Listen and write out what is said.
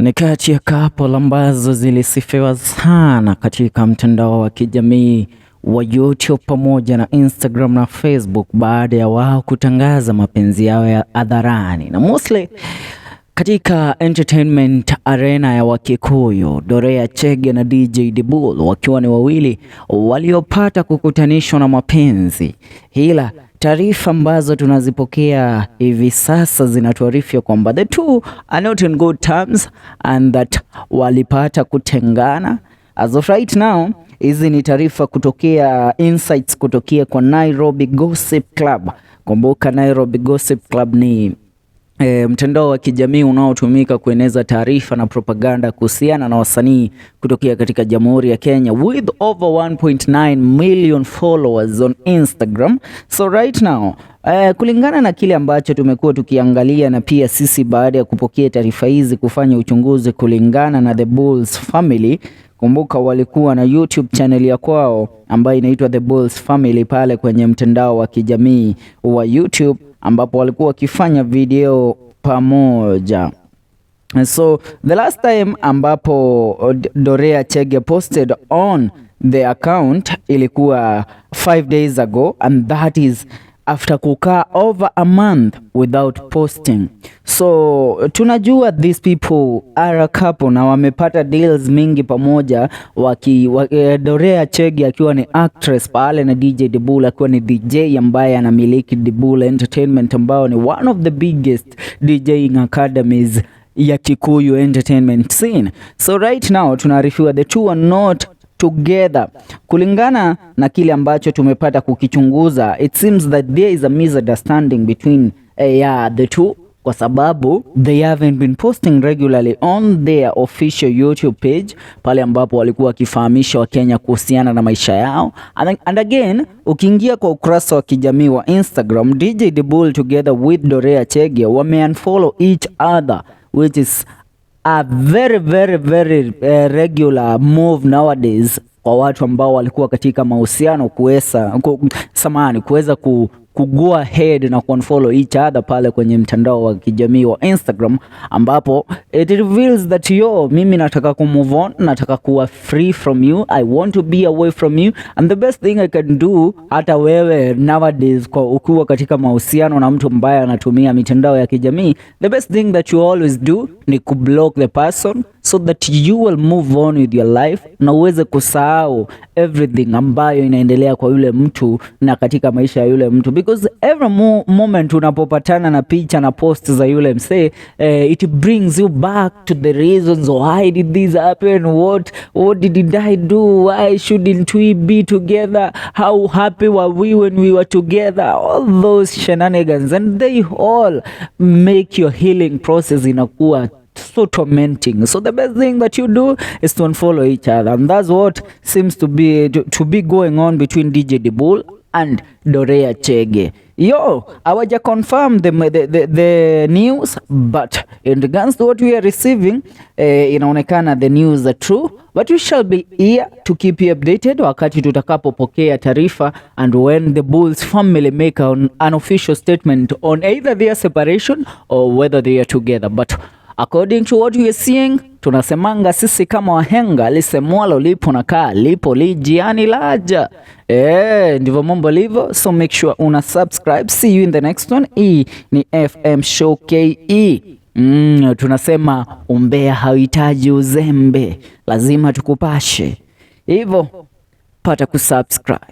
Ni kati ya couple ambazo zilisifiwa sana katika mtandao wa kijamii wa YouTube pamoja na Instagram na Facebook baada ya wao kutangaza mapenzi yao ya hadharani, na mostly katika entertainment arena ya Wakikuyu, Dorea Chege na DJ Dibul wakiwa ni wawili waliopata kukutanishwa na mapenzi, ila taarifa ambazo tunazipokea hivi sasa zinatuarifu kwamba the two are not in good terms and that walipata kutengana. As of right now, hizi ni taarifa kutokea insights kutokea kwa Nairobi Gossip Club. Kumbuka Nairobi Gossip Club ni mtandao wa kijamii unaotumika kueneza taarifa na propaganda kuhusiana na wasanii kutokea katika Jamhuri ya Kenya with over 1.9 million followers on Instagram. So right now, kulingana na kile ambacho tumekuwa tukiangalia na pia sisi baada ya kupokea taarifa hizi kufanya uchunguzi kulingana na The Bulls Family. Kumbuka walikuwa na YouTube channel ya kwao ambayo inaitwa The Bulls Family pale kwenye mtandao wa kijamii wa YouTube ambapo walikuwa wakifanya video pamoja. So the last time ambapo Dorea Chege posted on the account ilikuwa 5 days ago, and that is after kukaa over a month without posting. So tunajua these people are a couple na wamepata deals mingi pamoja Dorea Chege akiwa ni actress pale na DJ Dibul akiwa ni DJ ambaye anamiliki Dibul Entertainment, ambao ni one of the biggest DJing academies ya Kikuyu entertainment scene. So right now tunaarifiwa the two are not together. Kulingana na kile ambacho tumepata kukichunguza, it seems that there is a misunderstanding between yeah, the two, kwa sababu they haven't been posting regularly on their official YouTube page pale ambapo walikuwa wakifahamisha Wakenya kuhusiana na maisha yao. And again, ukiingia kwa ukurasa wa kijamii wa Instagram, DJ Dibul together with Dorea Chege wame unfollow each other, which is a very very very regular move nowadays kwa watu ambao walikuwa katika mahusiano kuweza samahani, kuweza ku go ahead na kuunfollow each other pale kwenye mtandao wa kijamii wa Instagram, ambapo it reveals that, yo, mimi nataka ku move on, nataka kuwa free from you, I want to be away from you, and the best thing I can do. Hata wewe nowadays, kwa ukiwa katika mahusiano na mtu ambaye anatumia mitandao ya kijamii, the best thing that you always do ni kublock the person so that you will move on with your life na uweze kusahau everything ambayo inaendelea kwa yule mtu na katika maisha ya yule mtu, because every moment unapopatana na picha na post za yule msee, it brings you back to the reasons why did this happen, what did I do, why shouldn't we be together, how happy were we when we were together, all those shenanigans, and they all make your healing process inakuwa so tormenting. So the best thing that you do is to unfollow each other, and that's what seems to be going on between DJ Dibul and Dorea Chege. Yo, hawaja confirm the news, but in regards to what we are receiving, inaonekana the news are true, but we shall be here to keep you updated wakati tutakapopokea taarifa and when the Bulls family make an official statement on either their separation or whether they are together. But according to what we are seeing, tunasemanga sisi kama wahenga, lisemwalo lipo na kaa lipo lijiani laja. Ndivyo mambo alivyo, so make sure una subscribe. See you in the next one. Hii ni FM Show KE. Tunasema umbea hauhitaji uzembe, lazima tukupashe. Hivyo pata kusubscribe.